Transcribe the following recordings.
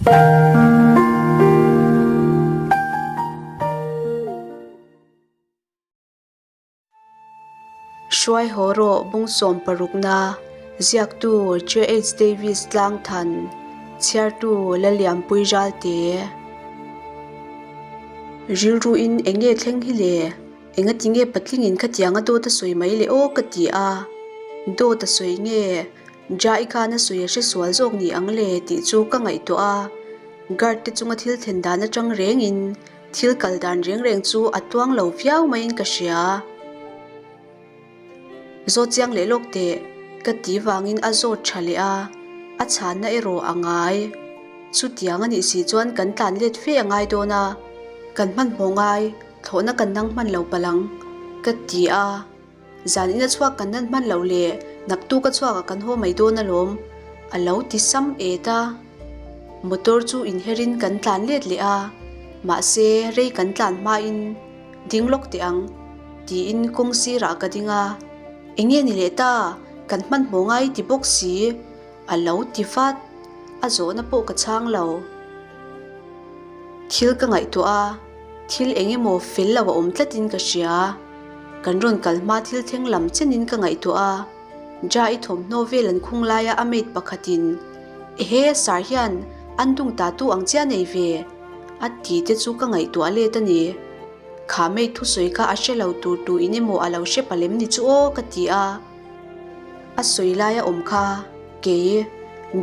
Hruai haw rawh bung sawm parukna, ziaktu JH Davis Tlangthan, chhiartu Lalianpui Ralte. Rilruin eng nge thleng hi le? Engati nge patlingin khatianga dawt a sawi mai le aw ka ti a. Dawt a sawi nge? Jai khan a sawi a hre sual zawk ni ang le tih chu ka ngaihtuah a. Guard te chunga thil thlen dan atang rengin thil kal dan reng reng chu a tuang lo viau maiin ka hria. Zawt chiang leh lawk teh ka ti vangin a zawt tha leh a, a chhanna erawh a ngai. Chutiang a nih si chuan kan tlan let fe a ngai dawn a, kan hmanhmawh ngai thlawhna kan nang hman lo palh ang ka ti a. Zan ina chhuak kan nan hman loh leh naktuk a chhuak ah kan haw mai dawn alawm a lo ti sam et a. Motor chu inherin kan tlan let leh a, mahse rei kan tlan hmain ding lawk teh ang tiin kawng sirah ka ding a, Eng nge ni leh ta, kan hmanhmawh ngai ti bawk si a lo ti vat, a zawhna pawh ka chhang lo. Thil ka ngaihtuah a, thil eng emaw fel lo a awm tlatin ka hria. Kan rawn kal hma thil thleng lam chenin ka ngaihtuah a, Ja-i thawmhnaw vel an khung laia a maid pakhatin, Ehe, sir hian an dung ta tu ang chiah nei ve, a ti te chu ka ngaihtuah let a ni. Kha maid thusawi kha a hre lo tur tu in emaw a lo hre palem ni chu aw ka ti a. A sawi laia awm kha, kei,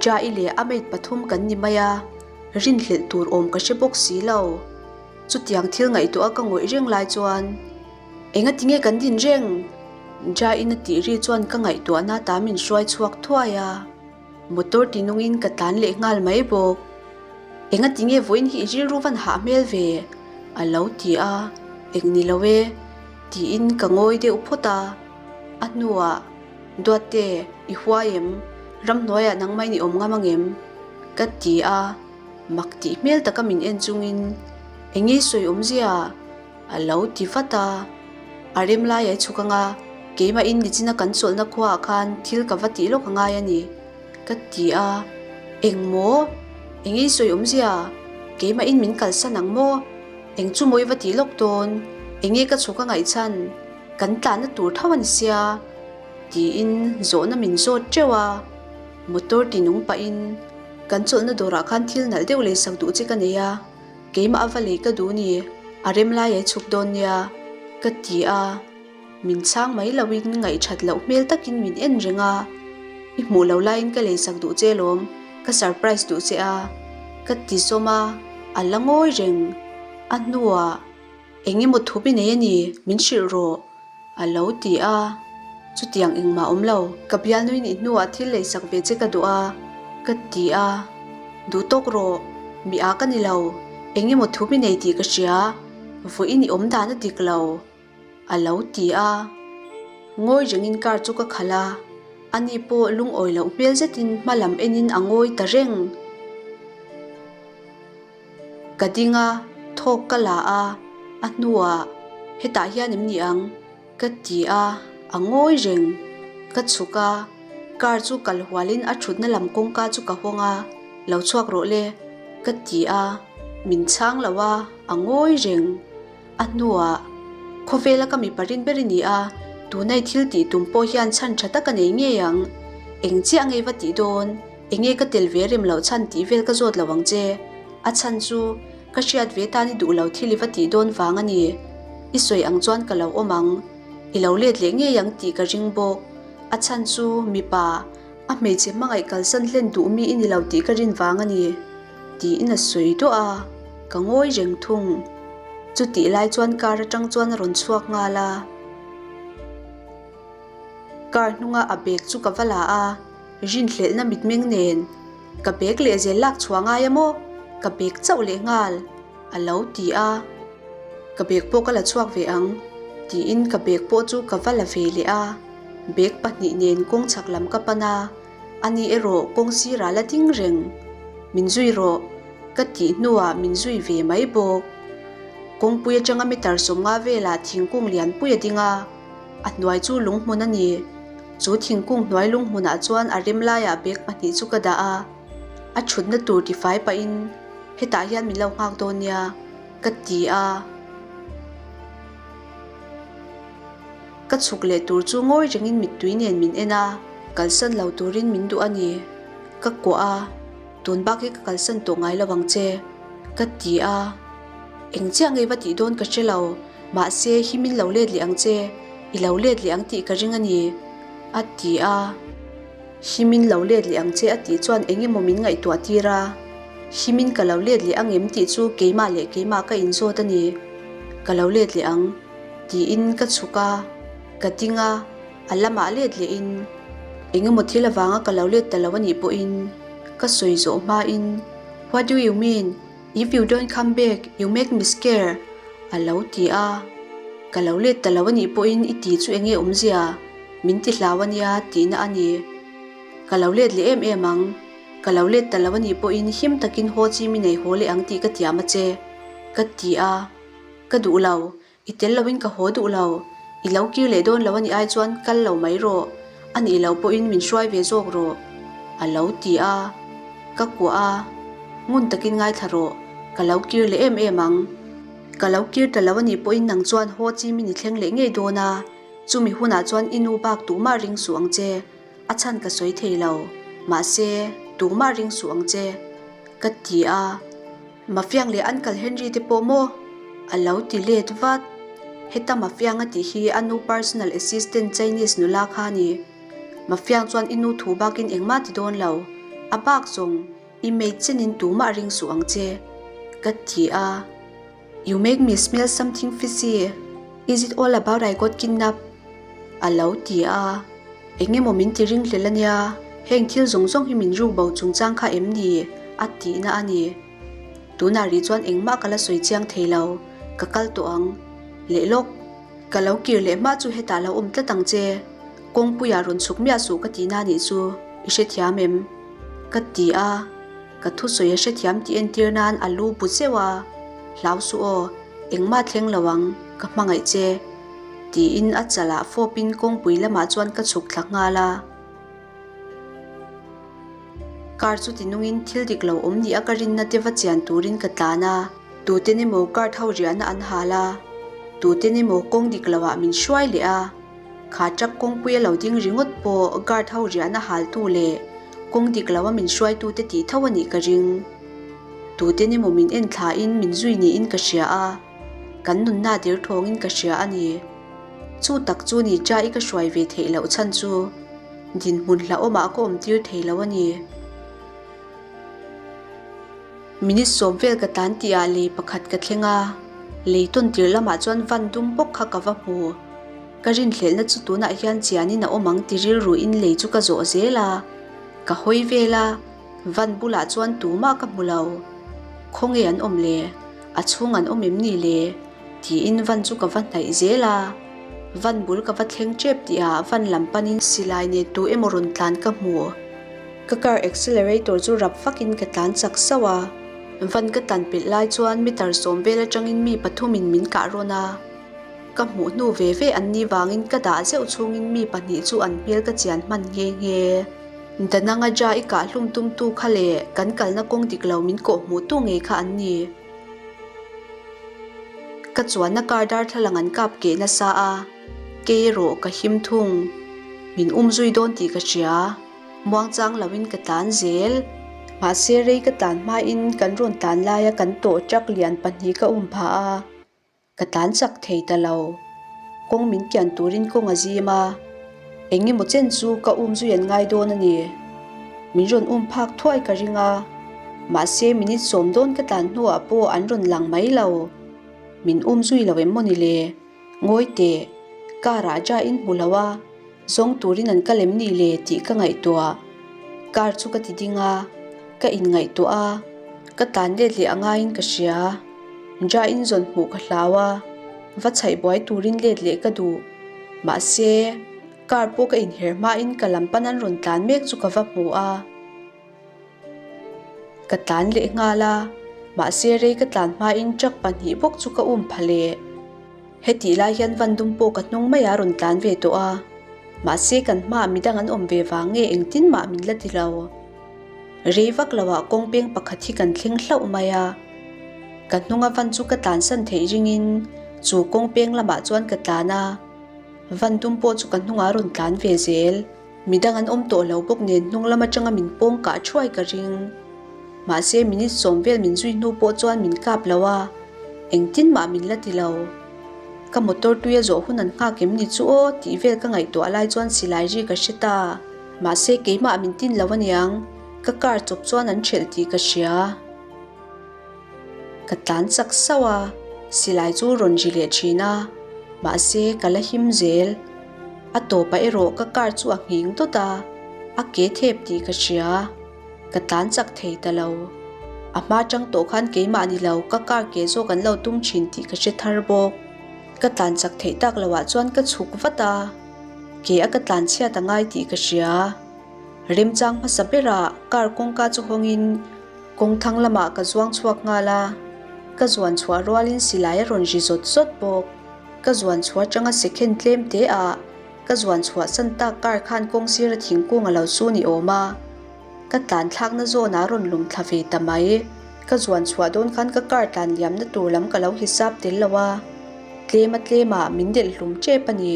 Ja-i leh a maid pathum kan ni mai a, rinhlelh tur awm ka hre bawk si lo. Chutiang thil ngaihtuah a ka ngawih reng lai chuan, Engati nge kan din reng? Ja-in a tih ri chuan ka ngaihtuahna ta min hruai chhuak thuai a, motor ti nungin ka tlan leh nghal mai bawk. Engati nge vawiin hi i rilru van hah hmel ve? a lo ti a, Eng ni lo e, tiin ka ngawi deuh phawt a. A hnuah, Duatte, i huai em? Ramhnuaiah nangmah in i awm ngam angem? ka ti a. Mak tih hmel taka min en chungin, Eng nge sawi awmzia? a lo ti vat a. A rem lai a chhuk anga, keimahin nichina kan chawlhna khuaah khan thil ka va tih lawk a ngai a ni, ka ti a. Eng maw? Eng nge sawi awmzia? Keimahin min kalsan ang maw? Eng chu maw i va tih lawk dawn? Eng nge ka chhuk a ngaihchhan? Kan tlanna tur tho a ni sia, tiin zawhna min zawt teuh a. Motor ti nung pahin, Kan chawlhna dawrah khan thil nalh deuh leisak duh che ka nei a, keimah a va lei ka duh ni, a rem lai ai chhuk dawn nia, ka ti a. Min chhang mai loin ngaihthat loh hmel takin min en reng a, I hmuh lo laiin ka leisak duh che lawm, ka surprise duh che a, ka ti zawm a, a la ngawi reng. A hnuah. Eng emaw thup i nei a ni, min hrilh rawh, a lo ti a. Chutiang engmah awm lo, ka bialnui nih hnuah thil leisak ve che ka duh a, ka ti a. Duh tawk rawh, mi a ka ni lo, eng emaw thup i nei tih ka hria, vawiin i awm dan a dik lo, a lo ti a. Ngawi rengin car chu ka khalh a, ani pawh lungawi loh hmel zetin hma lam enin a ngawi ta reng. Ka ding a, thawk ka la a, a hnuah hetah hian em ni ang? ka ti a, a ngawi reng. Ka chhuk a, car chu kal hualin a thutna lam kawngka chu ka hawng a, lo chhuak rawh le, ka ti a, min chhang lo a, a ngawi reng. A hnuah khawvela ka mipa rin ber i ni a, tunai thil tih tum pawh hian chhan tha tak a nei ngei ang. Eng chiah ngei va tih dawn? Enge ka tel ve rem loh chhan tih vel ka zawt lo ang che. A chhan chu, ka hriat ve tan i duh lo thil i va tih dawn vang a ni. I sawi ang chuan ka lo awm ang. I lo let leh ngei ang tih ka ring bawk. A chhan chu, mipa, a hmeichhe hmangaih kalsan hlen duh mi i ni lo tih ka rin vang a ni. Tiin a sawi duah a, ka ngawi reng thung. Chutih lai chuan car atang chuan a rawn chhuak nghal a. Car hnunga a bag chu ka va la a. Rinhlelhna mitmeng nen ka bag leh zel lak chhuah ngai a maw? Ka bag chauh leh nghal a lo ti a. Ka bag pawh ka la chhuak ve ang tiin ka bag pawh chu ka va la ve leh a. Bag pahnih nen kawng chhak lam ka pan a, ani erawh kawng sirah la ding reng. Min zui rawh ka tih hnuah min zui ve mai bawk. Kawngpui atanga meter 50 velah thingkung lianpui a ding a, a hnuai chu lunghmun a ni. Chu thingkung hnuai lung hmunah chuan a rem laiah bag pahnih chu ka dah a. A thutna tur tifai pahin hetah hian min lo nghak dawn nia ka ti a. Ka chhuk leh tur chu ngawi rengin mittui nen min en a, kalsan lo turin min duh a ni. Ka kuah a, tun bak hi ka kalsan tawh ngai lo ang che, ka ti a. Eng chiah ngei va tih dawn ka hre lo, mahse hi min lo let leh ang che, i lo let leh ang tih ka ring a ni, a ti a. Hi min lo let leh ang che a tih chuan eng emaw min ngaihtuah tir a, hi min ka lo let leh ang em tih chu keimah leh keimah ka inzawt a ni. Ka lo let leh ang, tiin ka chhuk a, ka ding a, a lamah let lehin eng emaw thil avanga ka lo let ta lo a nih pawhin ka sawi zawh hmain, What do you mean? If you don't come back, you make me scare, a lo ti a. Ka lo let ta lo a nih pawhin i ti chu eng nge awmzia? Min ti hlau a nia tihna a ni. Ka lo let leh em em ang. Ka lo let ta lo a nih pawhin him takin haw chi mi nei haw leh ang tih ka tiam a che, ka ti a. Ka duh lo, i tel loin ka haw duh lo. I lo kir leh dawn lo a nih ai chuan kal lo mai rawh, a nih loh pawhin min hruai ve zawk rawh, a lo ti a. Ka kuah a, ngun takin ngaithla rawh, ka lo kir leh em em ang. Ka lo kir ta lo a nih pawhin nang chuan haw chi min i thleng leh ngei dawn a. Chumi hunah chuan i nu bak tumah ring suh ang che, a chhan ka sawi thei lo, mahse tumah ring suh ang che, ka ti a. Mafiang leh Uncle Henry te pawh maw? A lo ti let vat. Heta Mafiang a tih hi a nu personal assistant Chinese nula kha a ni. Mafiang chuan i nu thu bakin engmah ti dawn lo, a bak zawng i maid chenin tumah ring suh ang che, ka ti a. You make me smell something fishy, is it all about I got kidnapped? A lo ti a, eng emaw min ti ring hlel a nia, heng thil zawng zawng hi min ruk bo chungchang kha em ni? A tihna a ni. Tunah rih chuan engmah ka la sawi chiang thei lo, ka kal tawh ang. Leh lawk, ka lo kir leh hma chu hetah lo awm tlat ang che, kawngpuiah rawn chhuk miah suh ka tihna nih chu i hrethiam em? Ka ti a. Ka thusawi a hrethiam tih entir nan a lu bu zeuh a, Hlau suh aw, engmah thleng lo ang, ka hmangaih che, tiin a chalah fawpin kawngpui lamah chuan ka chhuk thla nghal a. Car chu tinungin thil dik lo awm nia ka rinna te va chian turin ka tlan a, tuten emaw car tho riahna an hal a, tuten emaw kawng dik loah min hruai leh a. Kha truck kawngpui a lo ding ringawt pawh guard ho riahna haltu leh kawng dik lo a min hruaitu te tih tho a nih ka ring. Tuten emaw min en thla in min zui niin ka hria a, kan nunna der thawngin ka hria a ni. Chu tak chu ni cha i ka hruai ve theih loh chhan chu dinhmun hlauhawmah ka awm tir thei lo a ni. Minute sawm vel ka tlan tihah lei pakhat ka thleng a, lei tawn tir lamah chuan van dum bawk kha ka va hmu. Ka rinhlelhna chu tunah hian chianin a awm ang ti rilruin lei chu ka zawh zel a, ka hawi vel a, van bulah chuan tumah ka hmu lo. Khawnge an awm le? A chhung an awm em ni le? Tiin van chu ka va hnaih zel a, van bul ka va thleng tep tihah van lam panin silai nen tu emaw rawn tlan ka hmu. Ka car accelerator chu rap vakin ka tlan chak sauh a, van ka tlan pelh lai chuan meter sawm vel atangin mi pathumin min kah rawn a. Ka hmuh hnu ve ve an ni vangin ka dah zeuh chhungin mi pahnih chu an hmel ka chian hman nghe nghe. Dananga ja i kah hlum tumtu kha leh kan kalna kawng dik lo min kawh hmuh tu ngei kha an ni. Ka chuanna car darthlalang an kap keh nasa a, kei erawh ka him thung. Min um zui dawn tih ka hria. Muangchang loin ka tlan zel. Mahse rei ka tlan hmain kan rawn tlan laia kan tawh truck lian pahnih ka um phah a. Ka tlan chak thei ta lo. Kawng min kian turin kawng a zim a, eng emaw chen chu ka um zui an ngai dawn a ni. Min rawn um phak thuai ka ring a, mahse minute sawm dawn ka tlan hnuah pawh an rawn lang mai lo. Min um zui lo em maw ni le? Ngawi teh, car ah ja in hmu lo a, zawng turin an kal em ni le tih ka ngaihtuah. Car chu ka ti ding a, ka inngaihtuah a, ka tlan let leh a ngaiin ka hria. Ja in zawn hmuh ka hlau a, va chhaih buai turin let leh ka duh. Mahse, car pawh ka inher hmain ka lam pan an rawn tlan mek chu ka va hmu a. Ka tlan leh nghal a, mahse rei ka tlan hmain truck pahnih bawk chu ka um pha leh. Hetih lai hian van dum pawh ka hnung mai a rawn tlan ve tawh a, mahse kan hmaah midang an awm ve vang nge engtin mah min la ti lo. Rei vak loah kawng peng pakhat hi kan thleng hlauh mai a. Ka hnunga van chu ka tlansan theih ringin chu kawng peng lamah chuan ka tlan a. Van dum pawh chu ka hnungah a rawn tlan ve zel. Midang an awm tawh lo bawk nen hnung lam atanga min pawng kah thuai ka ring. Mahse minute sawm vel min zui hnu pawh chuan min kap lo a, engtin mah min la ti lo. Ka motor tui a zawh hun an nghak em ni chu aw tih vel ka ngaihtuah lai chuan silai ri ka hre ta. Mahse keimah min tin lo aniang, ka car chawp chuan an ṭhelh tih ka hria. Ka tlan chak sauh a, silai chu rawn ri leh thin a, mahse ka la him zel. A tawpah erawh ka car chu a nghing dawt a, a ke thep tih ka hria. Ka tlan chak thei ta lo. A hma tang tawh khan keimah ni lo ka car ke zawk an lo tum thin tih ka hre thar bawk. Ka tlan chak theih tak loah chuan ka chhuk vat a, ke a ka tlan chhiat a ngai tih ka hria. Remchang hmasa berah car kawngka chu hawngin Kawng thang lamah ka zuang chhuak nghal a, ka zuan chhuah rualin silai a rawn ri zawt zawt bawk. Ka zuan chhuah atanga second tlem te ah ka zuan chhuah san tak kar khan kawng sira thingkung a lo su ni awm a, ka tlan thlakna zawnah a rawn lum thla ve ta mai. Ka zuan chhuah dawn khan ka car tlan liamna tur lam ka lo hisap tel lo a, tlem a tlemah min delh hlum tep a ni.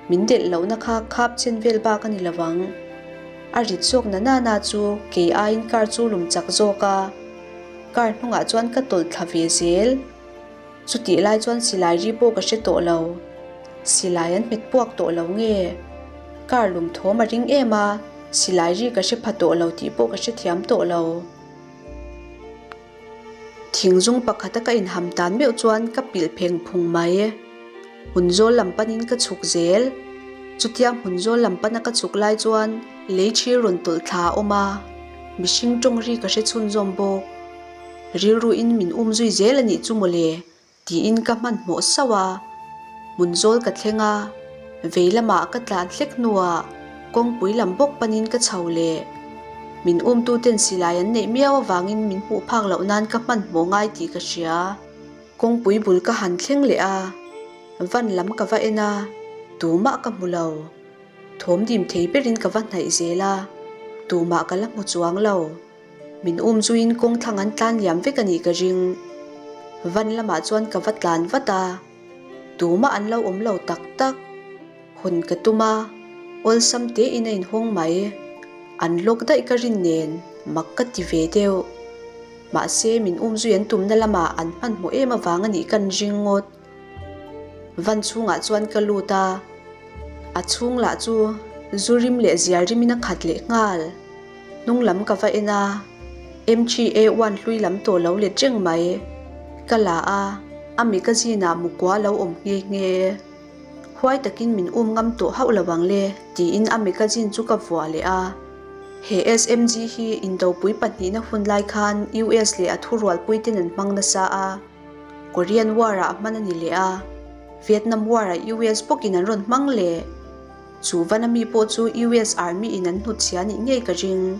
Min delh lohna kha khap chen vel bak a ni lo ang. A rit zawk na na na chu kei aiin car chu lum chak zawk a, car hnungah chuan ka tawlh thla ve zel. Chutih lai chuan silai ri pawh ka hre tawh lo. Silai an hmet puak tawh lo nge? Car lum thawm a ring em a, silai ri ka hre pha tawh lo tih pawh ka hrethiam tawh lo. Thingzung pakhata ka inham tan meuh chuan ka pilh pheng phung mai. Hmun zawl lam panin ka chhuk zel. Chutia hmun zawl lam pana ka chhuk lai chuan lei thir rawn tawlh thla a awm a, mihring tawng ri ka hre chhunzawm bawk. Rilruin min um zui zel a nih chu mawle Tiin ka hmanhmawh sauh a, hmun zawl ka thleng a, vei lamah ka tlan hlek hnuah kawngpui lam bawk panin ka chho leh. Min umtuten silai an neih miau avangin min hmuh phak loh nan ka hmanhmawh ngai tih ka hria. Kawngpui bul ka han thleng leh a, van lam ka va en a, tumah ka hmu lo. Thawm dim thei berin ka va hnaih zel a, tumah ka la hmu chuang lo. Min um zuiin kawng thlang an tlan liam vek a nih ka ring. Van lamah chuan ka va tlan vat a, tumah an lo awm lo tak tak. Hawn ka tum a, awlsam tein a inhawng mai. An lawk daih ka rin nen mak ka ti ve deuh. Mahse min um zui an tumna lamah an hmanhmawh em avang a nih kan ring ngawt. Van chhungah chuan ka lut a, a chhung lah chu zu rim leh zial rimin a khat leh nghal. Hnung lam ka va en a, MGA one hlui lam tawh lo let reng mai. Ka la a, a magazine ah mukua lo awm nghe nghe. Huai takin min um ngam tawh hauh lo ang le tiin a magazine chu ka vuah leh a. He SMG hi indopui pahnihna hun lai khan US leh a thurualpui ten an hmang nasa a. Korean War ah hman a ni leh a, Vietnam War ah US bawkin an rawn hmang leh. Chu van ami pawh chu US Army in an hnutchhia nih ngei ka ring.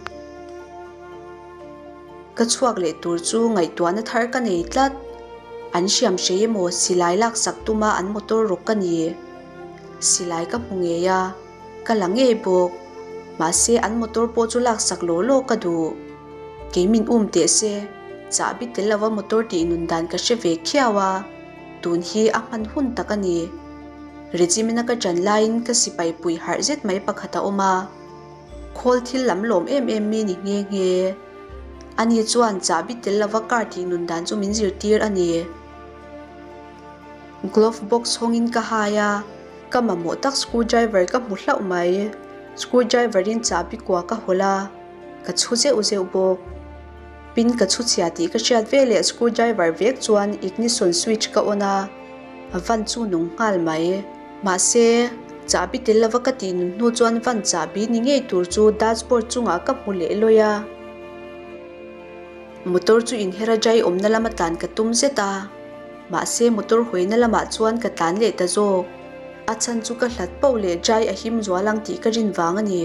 Ka chhuak leh tur chu ngaihtuahna thar ka nei tlat. An hriam hrei emaw silai laksak tuma an motor rawk ka ni. Silai ka hmu ngei a, ka la ngei bawk. Mahse an motor pawh chu laksak law law ka duh. Kei min um teh se, chahbi tel lova motor tih nun dan ka hre ve khiau a, tun hi a hman hun tak a ni. Regiment-a ka ṭan laiin ka sipai pui harh zet mai pakhat a awm a, khawl thil lam lawm em em mi ni nghe nghe. Ani chuan chahbi tel lova car tih nun dan chu min zirtir a ni. Glove box hawngin ka hai a, ka mamawh tak screwdriver ka hmu hlauh mai. Screwdriver-in chahbi kua ka hawlh a. Ka chhu zeuh zeuh bawk. Pin ka chhu chhia tih ka hriat veleh screw driver vek chuan ignition switch ka on a, van chu nung nghal mai. Mahse, chahbi tel lova ka tih nun hnu chuan van chahbi ni ngei tur chu dashboard chungah ka hmu leh lawi a. Motor chu inhera jai awmna lama tlan ka tum zet a, mahse motor huaina lamah chuan ka tlan leh ta zawk. A chhan chu ka hlat poh leh jai a him zual ang tih ka rin vang a ni.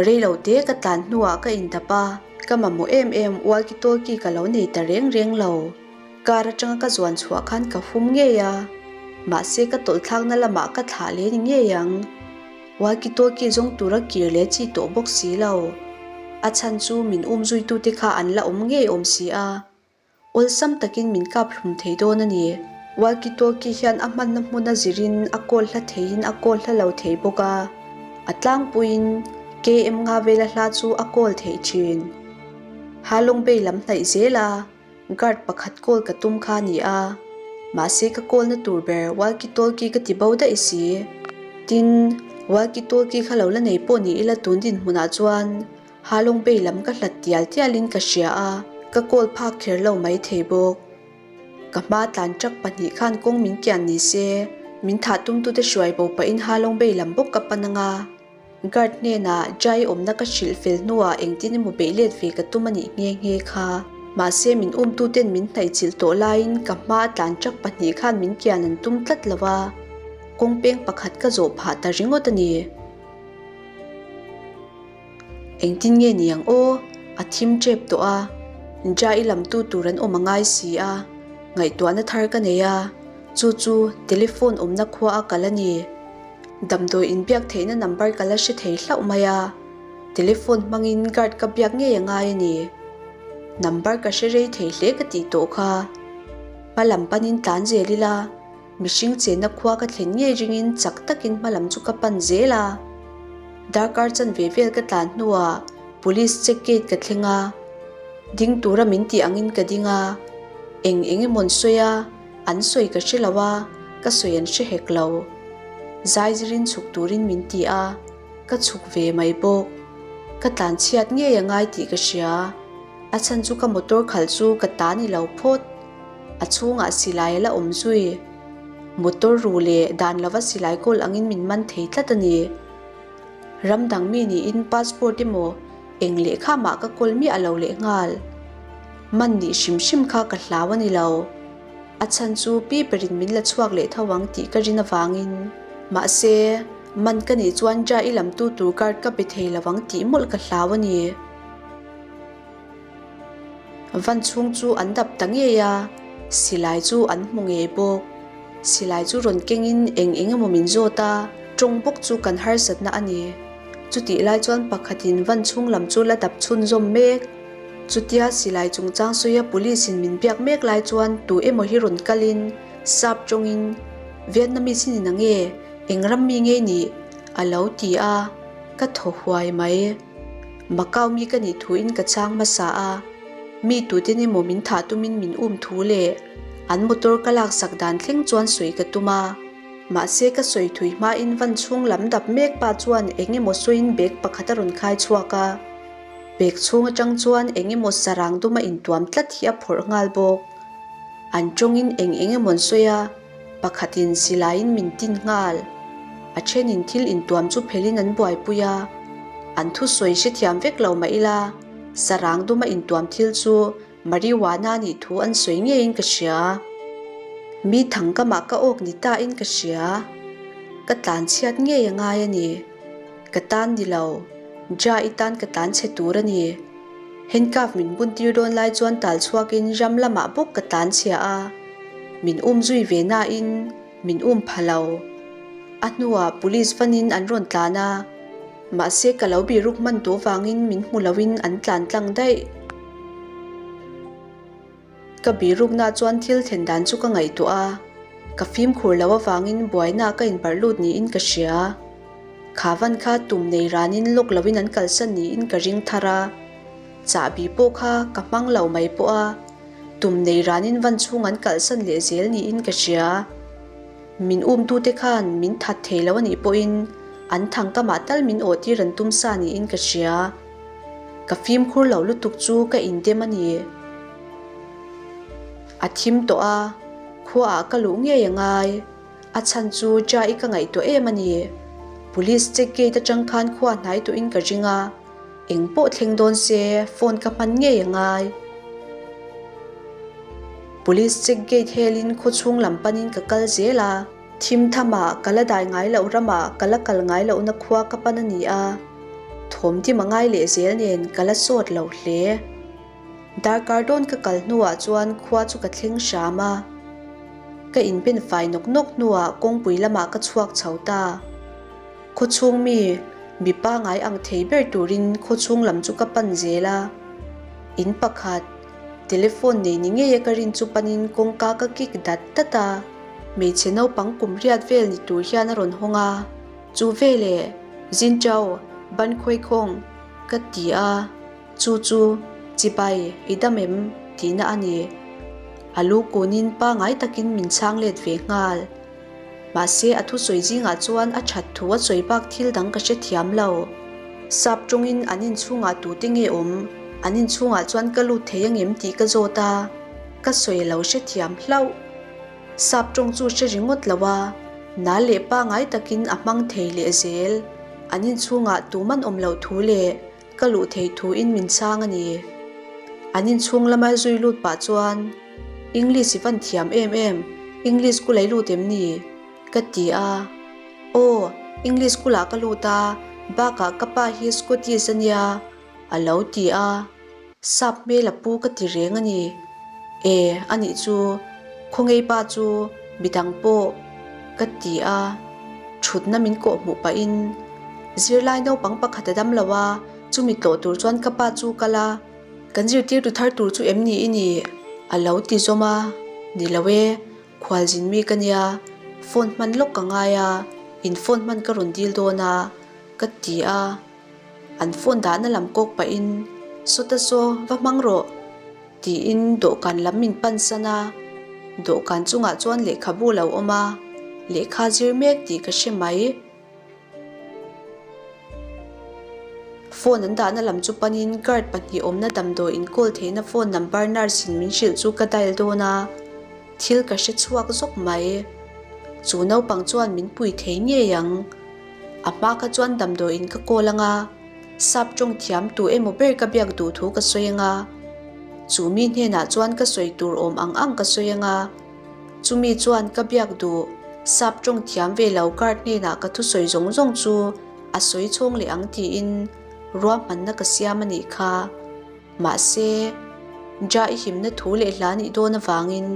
Reilo te ka tlan hnuah ka indap a, ka mamawh em em walkie-talkie ka lo nei ta reng reng lo. Car atanga ka zuan chhuah khan ka hum ngei a, mahse ka tawlhthlakna lamah ka thlah leh ni ngei ang. Walkie talkie zawng tura kir leh chi tawh bawk si lo. A chhan chu min um zuitute kha an la awm ngei awm si a. Awlsam takin min kap hlum thei dawn a ni. Walkie talkie hian a hmanna hmuna zirin a kawl hla theiin a kawl hla lo thei bawk a. A tlangpuiin KM nga vela hla chu a kawl theih thin. Halong Bay lam hnaih zel a. Guard pakhat call ka tum kha a ni a, mahse ka call na tur ber walkie talkie ka ti bo daih si. Tin, walkie talkie kha lo la nei pawh ni ila tun dinhmunah chuan Halong Bay lam ka hlat tial tialin ka hria a, ka call phak kher lo mai thei bawk. Ka hma tlan truck pahnih khan kawng min kian ni se, min thah tumtute hruai bo pahin Halong Bay lam bawk ka pan anga. Guard hnenah Jai awmna ka hrilh fel hnuah engtin emaw beih let ve ka tum a nih nghe nghe kha. Mahse min umtuten min hnaihchilh tawh laiin ka hma a tlan truck pahnih khan min kian an tum tlat lo a, kawng peng pakhat ka zawh phah ta ringawt a ni. Engtin nge ni ang aw? A thim tep tawh a, Jai lamtu tur an awm a ngai si a, ngaihtuahna thar ka nei a, chu chu telephone awmna khua a kal a ni. Damdawi inbiak theihna number ka la hre thei hlauh mai a, telephone hmangin guard ka biak ngei a ngai a ni. Number ka hre rei thei hle ka tih tawh kha. Hma lam panin tlan zel ila, mihring chenna khua ka thlen ngei ringin chak takin hma lam chu ka pan zel a. Darkar chanve vel ka tlan hnuah police check gate ka thleng a, ding tura min tih angin ka ding a, eng eng emaw an sawi a, An sawi ka hre lo a, ka sawi an hre hek lo. Zaizirin chhuk turin min ti a, ka chhuk ve mai bawk. Ka tlanchhiat ngei a ngai tih ka hria. A chhan chu ka motor khalh chu ka ta ni lo phawt. A chhungah silai a la awm zui. Motor ru leh dan lova silai kawl angin min man thei tlat a ni. Ram dang mi niin passport emaw eng lehkha mah ka kawl miah lo lehnghal. Man nih hrim hrim kha ka hlau a ni lo. A chhan chu pi berin min la chhuak leh tho ang tih ka rin avangin. Mahse, man ka nih chuan Ja i lamtu tur card ka pe thei lo ang tih mawlh ka hlau a ni. Van chhung chu an dap ta ngei a, silai chu an hmu ngei bawk. Silai chu rawn kengin eng eng emaw min zawt a, tawng bawk chu kan harsatna a ni. Chutih lai chuan pakhatin van chhung lam chu la dap chhunzawm mek. Chutia silai chungchang sawia police in min biak mek lai chuan tu emaw hi rawn kalin sap tawngin, Vietnamese hi ni na nge? Eng ram mi nge nih? a lo ti a, ka thaw huai mai. Macau mi ka nih thuin ka chhang hmasa a, mi tuten emaw min thah tumin min um thu leh an motor ka laksak dan thleng chuan sawi ka tum a. Mahse ka sawi thui hmain van chhung lam dap mek pa chuan eng emaw sawiin bag pakhat a rawn khai chhuak a. Bag chhung atang chuan eng emaw sarang duma intuam tlat hi a phawrh nghal bawk. An tawngin eng eng emaw an sawi a, pakhatin silaiin min tin nghal. A thenin thil intuam chu phelin an buaipui a, an thusawi hrethiam vek lo mah ila, sarang duma intuam thil chu Marijuana nih thu an sawi ngeiin ka hria. Mi thang ka mah ka awk ni tain ka hria. Ka tlanchhiat ngei a ngai a ni. Ka tan ni lo. Ja i tan ka tlan chhe tur a ni. Handcuff min bun tir dawn lai chuan tal chhuakin ram lamah bawk ka tlan chhia a. Min um zui ve nain min um pha lo. A hnuah police vanin an rawn tlan a. Mahse ka lo biruk hman tawh vangin min hmu loin an tlan tlang daih. Ka birukna chuan thil thlen dan chu ka ngaihtuah a, ka fimkhur loh avangin buaina ka inbarh lut niin ka hria. Kha van kha tum nei ranin lawk loin an kalsan niin ka ring thar a, chahbi pawh kha ka hmang lo mai pawh a, tum nei ranin van chhung an kalsan leh zel niin ka hria. Min umtute khan min that thei lo a nih pawhin an thangkamah tal min awhtir an tum sa niin ka hria. Ka fimkhur lo lutuk chu ka indem a ni. A thim tawh a, khuaah ka luh ngei a ngai. A chhan chu Jai ka ngaihtuah em a ni. Police check gate atang khan khua hnai tawhin ka ring a, eng pawh thleng dawn se phone ka hman ngei a ngai. Police check gate helin khaw chhung lam panin ka kal zel a. Thim thamah ka la dai ngai loh ramah ka la kal ngai lohna khua ka pan a ni a, thawm dim a ngai leh zel nen ka la sawt lo hle. Darkar dawn ka kal hnuah chuan khua chu ka thleng hram a, ka inpen fai nawk nawk hnuah kawngpui lamah ka chhuak chho ta. Khawchhung mi, mi pangai ang thei ber turin khawchhung lam chu ka pan zel a. In pakhat, telephone nei ni ngeia ka rin chu panin kawngka ka kik dat dat a. Hmeichhe naupang kum riat vel ni tur hian a rawn hawng a, Chu veleh, Zin Chau, ban khawi khawng, ka ti a. Chu chu, Chibai, i dam em? tihna a ni. A lu kunin pangai takin min chhang let ve nghal. Mahse a thusawi zingah chuan a that thu a sawi bak thil dang ka hrethiam lo. Sap tawngin an inchhungah tute nge awm? An inchhungah chuan ka lut thei angem tih ka zawt a, ka sawi a lo hrethiam hlauh. Sap tawng chu hre ringawt lo a, nal leh pangai takin a hmang thei leh zel. An inchhungah tuman awm loh thu leh ka luh theih thu in min chhang a ni. An inchhung lama zui lut pah chuan, English i van thiam em em, English school a i lut em ni? ka ti a. Aw, English school ah ka lut a, bakah ka pa hi Scottish a nia, a lo ti a. Sap hmel a pu ka ti reng a ni. E, a nih chu, khawngei pa chu midang pawh ka ti a, thutna min kawh hmuh pahin zirlai naupang pakhat a dam lo a, chumi tlawh tur chuan ka pa chu kal a, kan zirtirtu thar tur chu em ni i nih? a lo ti zawm a, ni lo e, khualzin mi ka nia, phone hman lawk ka ngai a, in phone hman ka rawn dil dawn a, ka ti a. An phone dahna lam kawk pahin, Sawta saw, va hmang rawh, tiin dawhkan lam min pan san a. Dawhkan chungah chuan lehkhabu a lo awm a, lehkha zir mek tih ka hre mai. Phone an dahna lam chu panin guard pahnih awmna damdawi inkawl theihna phone number nurse in min hrilh chu ka dial dawn a, thil ka hre chhuak zawk mai. Chu naupang chuan min pui thei ngei ang. A hma kha chuan damdawiin ka call anga, sap tawng thiam tu emaw ber ka biak duh thu ka sawi anga, chu mi hnenah chuan ka sawi tur awm ang ang ka sawi anga, chumi chuan ka biak duh sap tawng thiam ve lo guard hnenah ka thusawi zawng zawng chu a sawi chhawng leh ang tiin ruahmanna ka siam a nih kha. Mahse, Ja i himna thu leh hla nih dawn avangin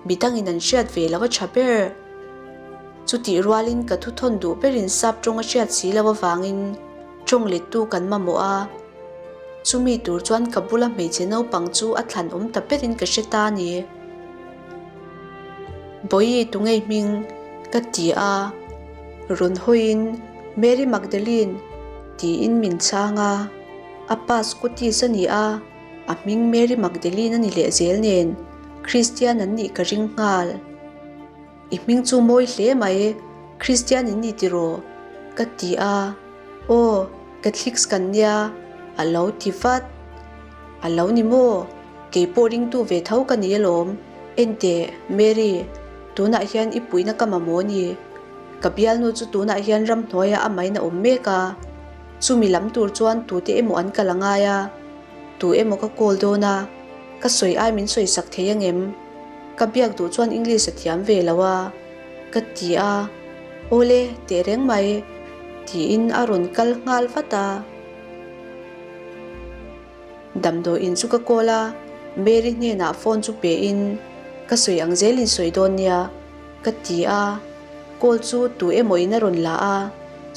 midangin an hriat ve lo a tha ber. Chutih rualin ka thuthawn duh berin sap tawng a hriat si lo avangin tawng lettu kan mamawh a. Chumi tur chuan ka bula hmeichhe naupang chu a thlan awm ta berin ka hre ta a ni. Bawihi tungei hming ka ti a, rawn hawiin Mary Magdalene tiin min chhang a. A pa Scottish a ni a, a hming Mary Magdalene a ni leh zel nen Kristian an nih ka ring nghal. I hming chu mawi hle mai, Kristian in ni tiraw? ka ti a, Aw, Catholics kan nia, a lo ti vat. A lo ni maw? Kei pawh ringtu ve tho ka ni alawm. Enteh, Mary, tunah hian i puihna ka mamawh a ni. Ka bialnu chu tunah hian ramhnuaiah a main a awm mek a. Chumi lam tur chuan tute emaw an kal a ngai a, tu emaw ka call dawn a, ka sawi ai min sawi sak thei angem? Ka biak duh chuan English a thiam ve lo a, ka ti a, Awle, teh reng mai, tiin a rawn kal nghal vat a. Damdawiin chu ka call a, Mary hnenah phone chu pe in, Ka sawi ang zelin sawi dawn nia, ka ti a, call chu tu emaw in a rawn la a,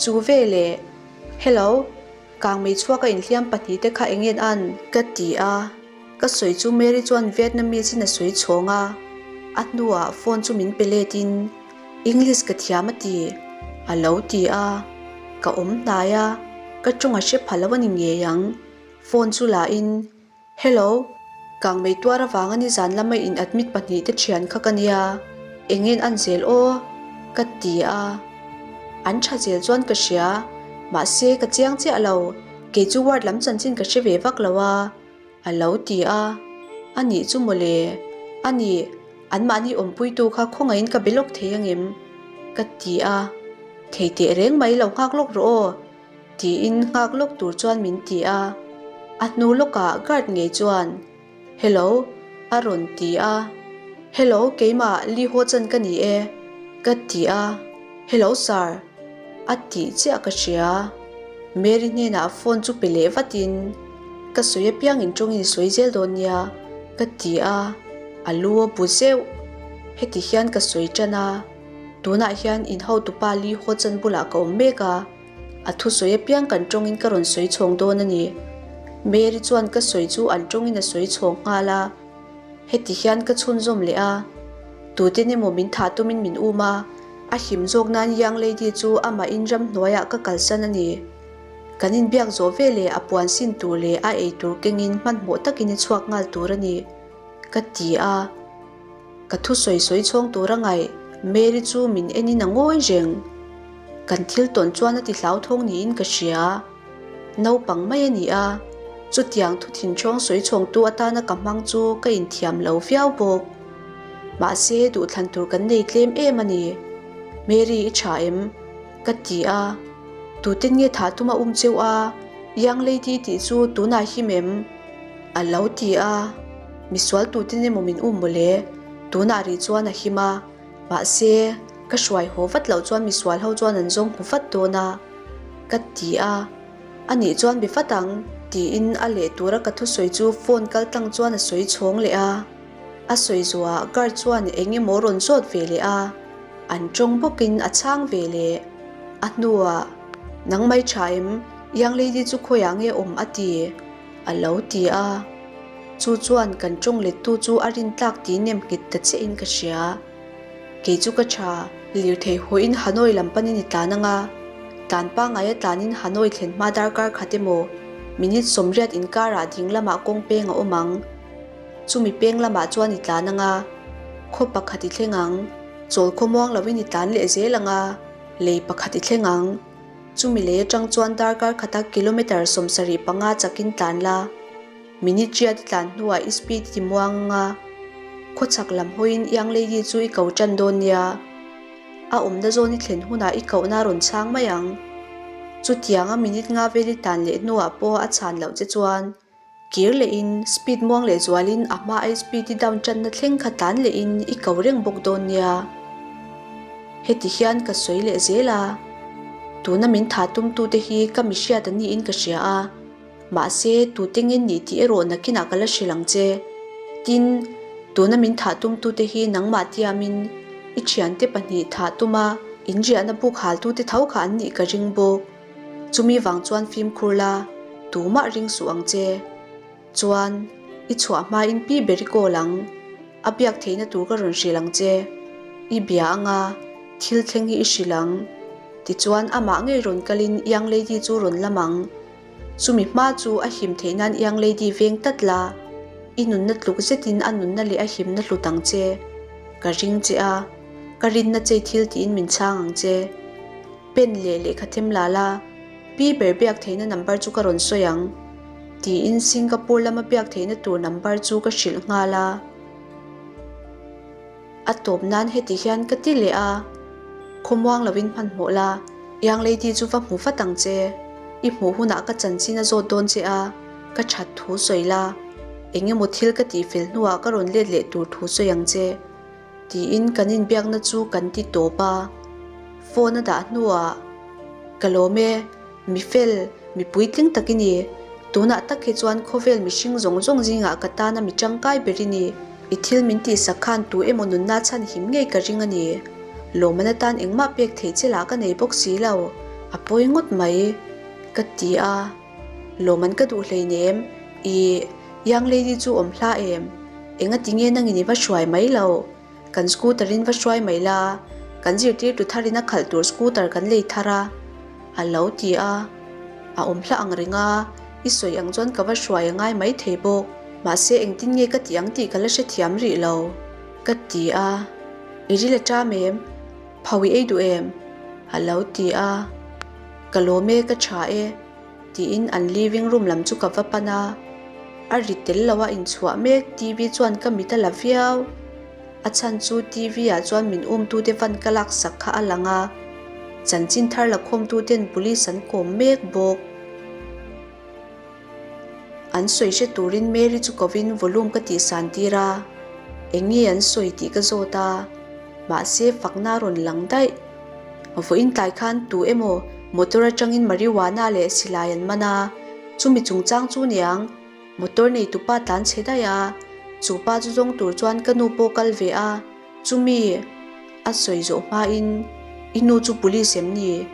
chu veleh, Hello, kangmei chhuak a inhliam pahnihte kha eng nge an? Ka ti a, ka sawi chu Mary chuan Vietnamese in a sawi chhawng a, a hnuah phone chu min pe let in, English ka thiam a ti, a lo ti a, ka awm hnai a, ka tawng a hre pha lo a ni ngei ang, phone chu la in, Hello, kangmei tuar avanga nizan lama in admit pahnihte thian kha ka nia, engin an zel aw? ka ti a, an tha zel chuan ka hria, mahse ka chiang chiah lo, kei chu ward lam chanchin ka hre ve vak lo a, a lo ti a, a nih chu mawle, a nih, anmahni awmpuitu kha khawngaihin ka be lawk thei angem? ka ti a, thei teh reng mai lo nghak lawk rawh aw. Tiin nghak lawk tur chuan min ti a, a hnu lawkah guard ngei chuan Hello a rawn ti a, Hello keimah Lee Ho Chan ka ni e ka ti a, Hello sir a tih chiah ka hria. Mary hnenah phone chu pe leh vatin ka sawi apiangin tawngin i sawi zel dawn nia ka ti a, a lu a bu zeuh. Heti hian ka sawi tan a. Tunah hian in hotupa Lee Ho Chan bulah ka awm mek a, a thusawi apiang kan tawngin ka rawn sawi chhawng dawn a ni. Mary chuan ka sawi chu an tawngin a sawi chhawng nghal a. Heti hian ka chhunzawm leh a, tuten emaw min thah tumin min um a, a him zawk nan Young Lady chu amahin ramhnuaiah ka kalsan a ni. Kan inbiak zawh veleh a puan sin tur leh a ei tur kengin hmanhmawh takin i chhuak nghal tur a ni, ka ti a. Ka thusawi sawi chhawng tur a ngaih, Mary chu min enin a ngawi reng. Kan thil tawn chuan a ti hlauthawng niin ka hria. Naupang mai a ni a, chutiang thu thinchhawng sawi chhawngtu atana ka hmang chu ka inthiam lo viau bawk. Mahse, duhthlan tur kan nei tlem em a ni. Mary i tha em? Ka ti a. Tuten nge thah tum a um cheu a, Young lady tih chu tunah him em? A lo ti a. Misual tuten emaw min um mawle? Tunah rih chuan a him a. Mahse, ka hruai haw vat loh chuan misual ho chuan an zawng hmu vat dawn a, ka ti a. Anih chuan be vat ang, tiin a leh tura ka thusawi chu phone kal tlang chuan a sawi chhawng leh a. A sawi zuah guard chuan eng emaw rawn zawt ve leh a, an tawng bawkin a chhang ve leh. A hnuah, Nang mai tha em, young lady chu khawiah nge awm a ti? A lo ti a. Chu chuan kan tawng lettu chu a rin tlak tih nem nghet ta chiah in ka hria. Kei chu ka tha, lirthei hawiin Hanoi lam panin i tlan ang a, tlan pangngaia tlanin Hanoi thlen hma darkar khat emaw minute 80 inkarah ding lamah kawng peng a awm ang. Chumi peng lamah chuan i tlan ang a, khaw pakhat i thleng ang, chawl khawmuang loin i tlan leh zel ang a, lei pakhat i thleng ang. Chumi lei atang chuan darkar khata kilometre 75 chakin tlan la. Minute riat i tlan hnuah i speed i ti muang ang a, khawchhak lam hawiin Young Lady chu i ko tan dawn nia. A awmna zawn i thlen hunah i kohna a rawn chhang mai ang. Chutianga minute nga vel i tlan leh hnuah pawh a chhan loh che chuan kir lehin speed muang leh zualin a hma ai speed i down tanna thleng kha tlan lehin i ko reng bawk dawn nia. Heti hian ka sawi leh zel a, tuna min tha tumtute hi ka mihriat a niin ka hria a. Mahse, tute nge nih tih erawh nakinah ka la hrilh ang che. Tin, tuna min thah tumtute hi nangmah tiamin i thiante pahnih thah tuma inriahna buk haltute tho kha an nih ka ring bawk. Chumi vang chuan fimkhur la, tumah ring suh ang che. Chuan, i chhuah hmain pi ber i kawl ang. A biak theihna tur ka rawn hrilh ang che. I bia anga thil thleng hi i hrilh ang. Tichuan, amah ngei rawn kalin Young Lady chu rawn lam ang. Chumi hma chu a him theih nan Young Lady veng tlat la, i nunna tluk zetin a nunna leh a himna hlut ang che. Ka ring che a, ka rinna chei thil tiin min chhang ang che. Pen leh lehkha them la la, pi ber biak theihna number chu ka rawn sawi ang, tiin Singapore lama biak theihna tur number chu ka hrilh nghal a. A tawp nan heti hian ka ti leh a, Khawmuang lovin hmanhmawh la, Young Lady chu va hmu vat ang che. I hmuh hunah ka chanchin a zawt dawn che a, ka that thu sawi la. Eng emaw thil ka tihfel hnuah ka rawn let leh tur thu sawi ang che. Tiin kan inbiakna chu kan ti tawp a. Phone a dah hnuah, Ka lawm e. Mi fel, mi puitling tak i ni. Tunah tak hi chuan khawvel mihring zawng zawng zingah ka tana mi tangkai ber i ni. I thil min tihsak khan tu emaw nunna chhan him ngei ka ring a ni. Lawmman atan engmah pek theih che lah ka nei bawk si lo, a pawi ngawt mai. Ka ti a. Lawmman ka duh hleinem, i young lady chu awm hla em? Engati nge nangin i va hruai mai lo? Kan scooter in va hruai mai la, kan zirtirtu thar in a khalh tur scooter kan lei thar a, a lo ti a. A awm hla ang reng a, i sawi ang chuan ka va hruai a ngai mai thei bawk, mahse engtin nge ka tih ang tih ka la hrethiam rih lo, ka ti a. I ril a ṭam em? Phau i ei duh em? A lo ti a. Ka lawm e, ka ṭha e. Tiin an living room lam chu ka va pan a, a ri tel lo a inchhuah mek TV chuan ka mit a la viau. A chhan chu TV ah chuan min umtute van ka laksak kha a lang a, chanchin thar la khawmtuten police an kawm mek bawk. An sawi hre turin Mary chu kovin volume ka tihsan tir a, eng nge an sawi tih ka zawt a, mahse fakna a rawn lang daih. Vawiin tlai khan tu emaw motor atangin marijuana leh silai an man a, chumi chungchang chu niang motor neitupa tlan chhe daih a, chu pa chu zawng tur chuan ka nu pawh kal ve a, chumi. A sawi zawh hmain, I nu chu police em ni?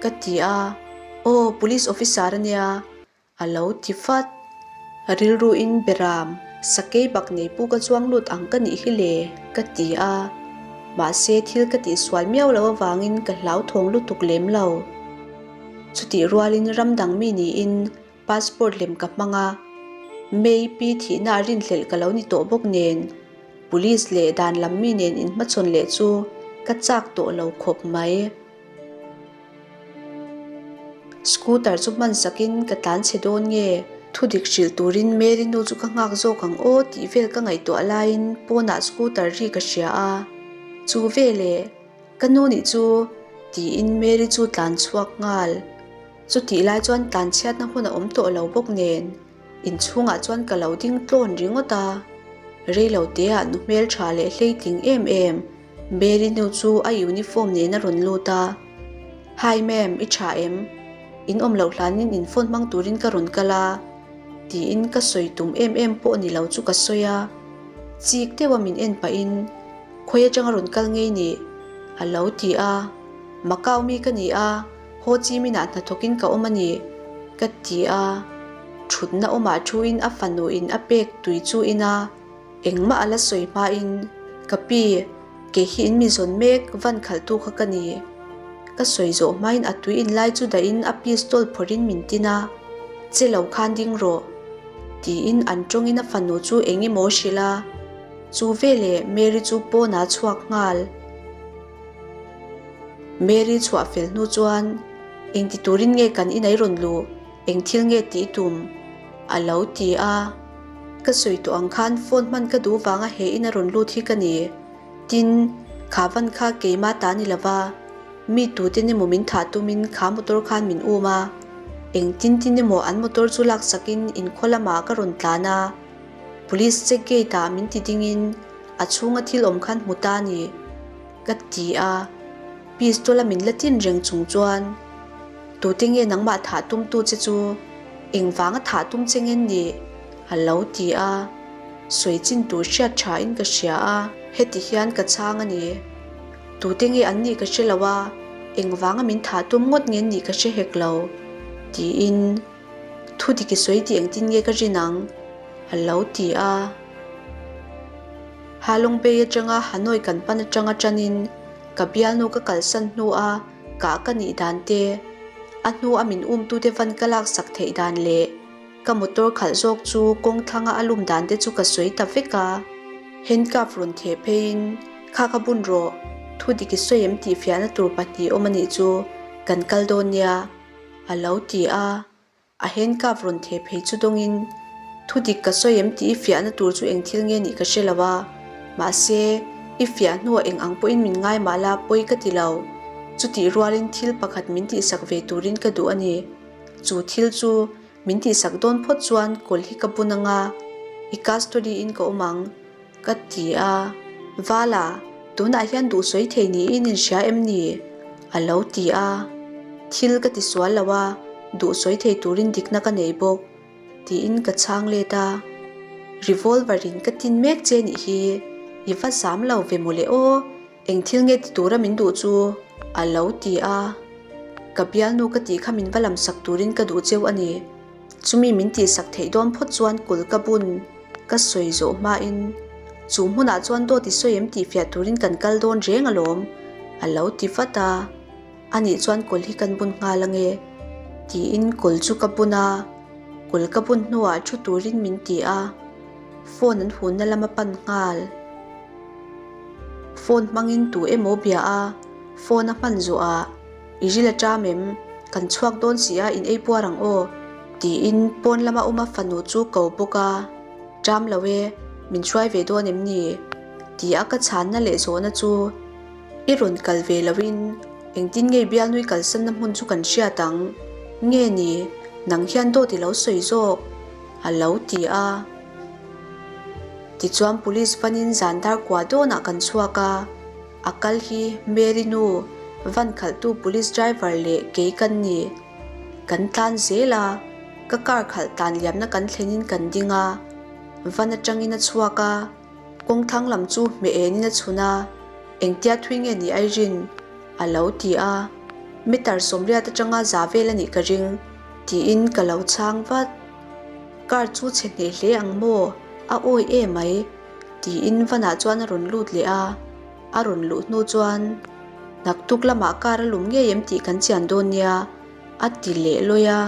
ka ti a, Aw, police officer a nia, a lo ti vat. Rilruin Beram, sakei bak nei pu ka chuang lut ang ka nih hi le, ka ti a. Mahse, thil ka tihsual miau lo avangin ka hlauthawng lutuk lem lo. Chutih rualin ram dang mi niin Passport lem ka hmang a, May pi thihna a rinhlelh ka lo ni tawh bawk nen, Police leh dan lam mi nen inhmachhawn leh chu ka chak tawh lo khawp mai. Scooter chu hman sakin ka tlan chhe dawn nge? Thudik hrilh turin Mary nu chu ka nghak zawk ang aw tih vel ka ngaihtuah laiin pawnah scooter ri ka hria a, chu veleh ka nu nih chu tiin Mary chu tlan chhuak nghal. Chutih lai chuan tlanchhiatna hun a awm tawh lo bawk nen inchhungah chuan ka lo ding tlawn ringawt a. Reilo teah nu hmeltha leh hleitling em em Mary nu chu a uniform nen a rawn lut a. Hi ma'am, i tha em? In awm loh hlanin in phone hmang turin ka rawn kal a tiin ka sawi tum em em pawh ni lo chu ka sawi a. Chik deuha min en pahin khawi atanga rawn kal ngei nih? a lo ti a. Macau mi ka ni a. Ho Chi Minh-ah hnathawkin ka awm a ni, ka ti a. Thutna awmah thuin a fanuin a pek tui chu in a, engmah a la sawi hmain, Ka pi, kei hi in mi zawn mek van khalhtu kha ka ni. Ka sawi zawh hmain a tui in lai chu dahin a pistol phawrhin min tin a, Che lo khan ding rawh, tiin an tawngin a fanu chu eng emaw hrilh a. Chu veleh Mary chu pawnah a chhuak nghal. Mary chhuah fel hnu chuan, Engti turin nge kan inai rawn luh? Eng thil nge tih tum? a lo ti a. Ka sawi tawh ang khan phone hman ka duh vanga he in a rawn lut hi ka ni. Tin, kha van kha keima ta ni lova, mi tuten emaw min thah tumin kha motor khan min um a. Eng tin tin emaw an motor chu laksakin inkhaw lamah ka rawn tlan a. Police check gate ah min ti dingin a chhunga thil awm khan hmu ta ni ka ti a, pistol a min la tin reng chung chuan tute nge nangmah thah tum tu che chu engvanga thah tum che ngen ni a lo ti a, sawi chin tur hriat tha in ka hria a, heti hian ka chhang a ni tute nge an nih ka hre lo a, engvanga min thah tum ngawt ngen nih ka hre hek lo tiin. Thu dik i sawi tih engtin nge ka rin ang? a lo ti a. Halong Bay atanga Hanoi kan pan atanga tanin ka bialnu ka kalsan hnua kah ka nih dan te, a hnu a min umtute van ka laksak theih dan leh ka motor khalh zawk chu kawng thlanga a lum dan te chu ka sawi ta vek a. Handcuff rawn theh pheiin, Kha ka bun rawh, thu dik i sawi em tih fiahna tur pahnih awm a nih chu kan kal dawn nia. A lo ti a, a handcuff rawn theh phei chu dawngin, Thu dik ka sawi em tih i fiahna tur chu eng thil nge nih ka hre lo a, mahse, i fiah hnuah eng ang pawhin min ngai mah la pawi ka ti lo. Chutih rualin thil pakhat min tihsak ve turin ka duh a ni. Chu thil chu min tihsak dawn phawt chuan kawl hi ka bun anga, i custody in ka awm ang. Ka ti a, Vala, tunah hian duhsawi thei niin in hria em ni? A lo ti a, Thil ka ti sual lo a, duhsawi thei turin dikna ka nei bawk, tiin ka chhang let a. Revolver in ka tin mek che nih hi, i va zam lo ve mawle aw, Eng thil nge ti tura min duh chu? A lo ti a. Ka bialnu ka tih kha min va lam sak turin ka duh cheu a ni. Chumi min tihsak theih dawn phawt chuan kul ka bun ka sawi zawh hmain chu hmunah chuan dawt i sawi em tih fiah turin kan kal dawn reng alawm a lo ti vat a. Anih chuan kul hi kan bun nghal ange tiin kul chu ka bun a. Kul ka bun hnuah thu turin min ti a. Phone an hunna lam a pan nghal. Phone hmangin tu emaw bia a, phone a hman zawh ah, I ril a ṭam em? Kan chhuak dawn si a, in ei puar ang aw, tiin pawn lama awm a fanu chu ko bawk a, Ṭam lo e, min hruai ve dawn em ni? ti a ka chhanna leh zawhna chu I rawn kal ve loin engtin nge bialnui kalsanna hmun chu kan hriat ang? Nge ni, nang hian dawt i lo sawi zawk? a lo ti a. Tichuan police vanin zan dar kua dawnah kan chhuak a, a kal hi Mary nu, van khalhtu police driver leh kei kan ni. Kan tlan zel a, ka car khalh tlan liamna kan thlenin kan ding a, van atangin a chhuak a, kawngthlang lam chu hmeh enin a chhun a. Engtia thui nge ni ai rin? A lo ti a. Meter 80 atanga za vel a nih ka ring, tiin ka lo chhang vat. Car chu chhe hneh hle ang maw? A awi e mai, tiin vanah chuan a rawn lut leh a. A rawn luh hnu chuan, Naktuk lamah car a lum ngei em tih kan chian dawn nia, a ti leh lawi a.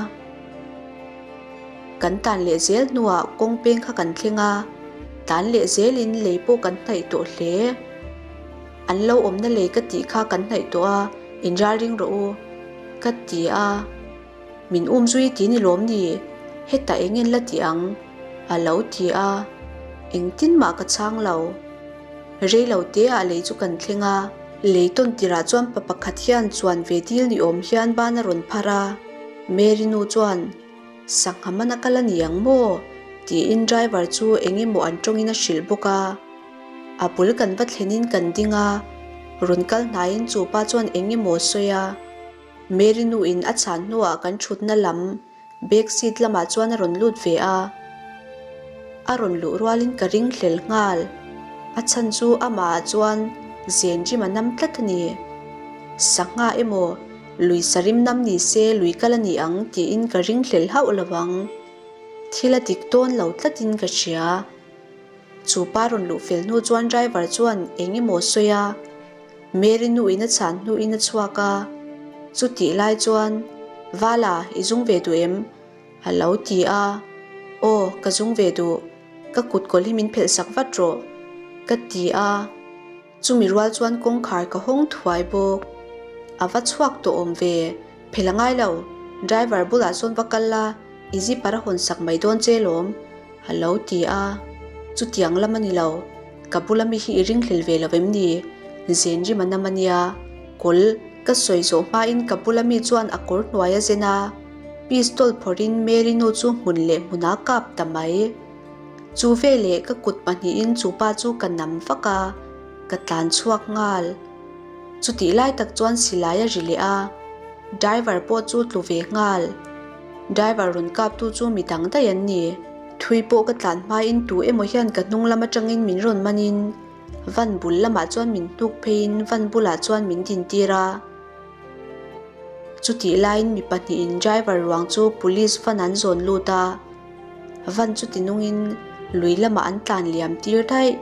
Kan tan leh zel hnuah kawng peng kha kan thleng a, tan leh zelin lei pawh kan hnaih tawh hle. An lo awmna lei ka tih kha kan hnaih tawh a, inralring rawh u, ka ti a. Min um zui ti ni lawm ni? Hetah eng en la ti ang? A lo ti a. Engtin mah ka chhang lo. Rei lo te ah lei chu kan thleng a. Lei tawn tirah chuan pa pakhat hian chuan ve dil ni awm hian ban a rawn phar a. Mary nu chuan, Sangha man a kal a ni ang maw? tiin driver chu eng emaw an tawngin a hrilh bawk a. A bul kan va thlenin kan ding a. Rawn kal hnaiin chu pa chuan eng emaw a sawi a. Mary nu in a chhan hnuah kan thutna lam back seat lamah chuan a rawn lut ve a. A rawn luh rualin ka ring hlel nghal. A chhan chu amah ah chuan zen rim a nam tlat a ni. Sangha emaw lui sarim nam ni se lui kal a ni ang tiin ka ring hlel hauh lo ang. Thil a dik dawn lo tlatin ka hria. Chu pa rawn luh fel hnu chuan driver chuan eng emaw a sawi a. Mary nu in a chhan hnu in a chhuak a, chutih lai chuan, Vala, i zung ve duh em? a lo ti a, Aw, ka zung ve duh, ka kut kawl hi min phelh sak vat rawh, ka ti a, chumi rual chuan kawngkhar ka hawng thuai bawk. A va chhuak tawh awm ve, phelh a ngai lo, driver bulah sawn va kal la, i zipper a hawn sak mai dawn che lawm, A lo ti a, chutiang lam a ni lo, ka bula mi hi i ringhlel ve lo em ni? Zen rim a nam a nia, kawl ka sawi zawh hmain ka bula mi chuan a kawr hnuai a zen a, pistol phawrhin Mary nu chu hmun leh hmunah a kap ta mai. Chu veleh ka kut pahnihin chu pa chu ka nam vak a, ka tlan chhuak nghal. Chutih lai tak chuan silai a ri leh a, driver pawh chu tlu ve nghal. Driver rawn kaptu chu mi dang daih an ni. Thui pawh ka tlan hmain tu emaw hian ka hnung lam atangin min rawn manin van bul lamah chuan min hnuk pheiin van bulah chuan min dintir a. Chutih laiin mi pahnihin driver ruang chu police van an zawn lut a, van chu tinungin lui lamah an tlan liam tir daih.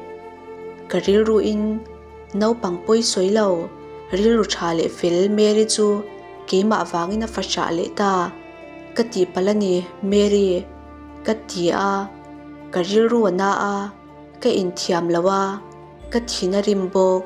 Ka rilruin. Naupang pawi sawi lo, rilru tha leh fel Mary chu keimah vangin a fahrah leh ta. Ka tihpalh a ni, Mary, ka ti a, ka rilru a na a, ka inthiam lo a, ka thin a rim bawk.